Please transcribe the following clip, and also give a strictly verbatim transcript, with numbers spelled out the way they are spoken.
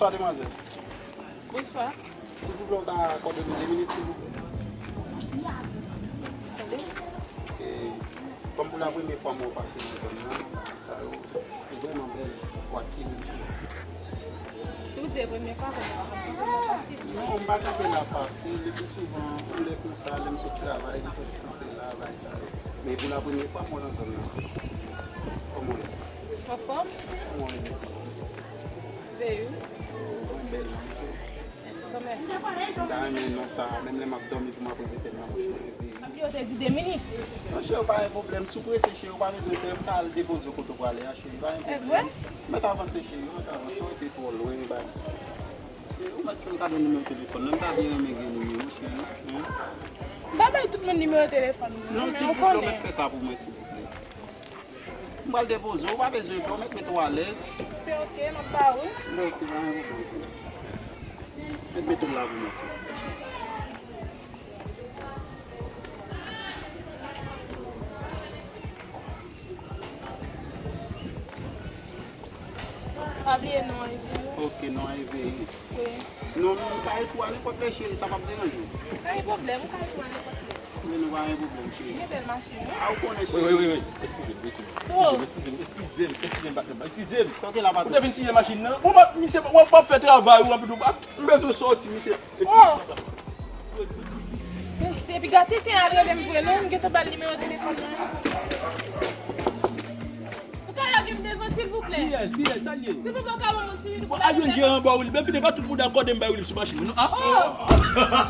Bonswa, demwazèl. Bonswa. Silvouplè, ou ka akòde m de minit, silvouplè? Tande. E, kòm pou la premye fwa mwen pase nan zòn nan, sa yo, ou vrèman bèl, ou atire m. Si w di e premye fwa, konnen w ap kanpe la fasil. Non, m pa kanpe la fasil. Le pli souvan, yon lè konsa, lè m sot travay, m fè ti kanpe la, bay sa yo. Men pou la premye fwa, mwen nan zòn nan. Kòman w ye? Anfòm? Kòman w ye, mèsi? Veye w. Ou bèl, non, cheri. Mèsi kanmenm. M ta renmen non sa, menm lè m ap dòmi pou m ap reveye tèt nan bouch mwen, reveye. Anpi yo te di de minit. Non, cheri, pa gen pwoblèm. Si w prese, cheri, ou pa bezwen pè, m ka al depoze w kote w prale a, cheri. Pa gen pwoblèm. Mèt avanse, cheri, mèt avanse. Ou rete twò lwen, bay. Ou mèt fè m kado nimewo telefòn nan, m ta byen renmen gen nimewo, cheri. Hein? M pa bay tout moun nimewo telefòn mwen, non, men ou konnen. Non, silvouplè, ou mèt fè sa pou mwen, silvouplè. M pral depoze w, ou pa bezwen pè, ou mèt mete w alèz. Ok, ok, m ap ba ou. Ok, pa gen pwoblèm. Mèt mete w la pou mwen, silvouplè. Pa bliye non an, Evelyne. Ok, non an, Evelyne. Wi. Non, non, m ka ekri w a nenpòt lè, cheri, sa p ap deranje w. Pa gen pwoblèm, ou ka ekri w a nenpòt lè. Men nou pa gen pwoblèm, cheri. Gen bèl machin, wi. A, ou konnen, cheri. Wi, wi, wi, wi. Eskize m, eskize m, eskize m, eskize m, eskize m, patnè m, eskize m. Sa w gen la, patnè? Ou te vin siye machin nan? Bon, m ap, misye, w ap, w ap fè travay ou, anpi tou, m bezwen sòti, misye. Eskize m, patnè. Mesye, piga tenten al rele m vre non, m gentan ba l nimewo telefòn mwen. Ou ka lage m devan, silvouplè? Kiyès, kiyès, sa l ye? Silvouplè, ou ka ban m yon ti minit pou m lage m devan? Al jwenn jeran ba w, Willy. Byen fini, pa tout moun akòde m bay Willy sou machin mwen, non. Ah! Oh!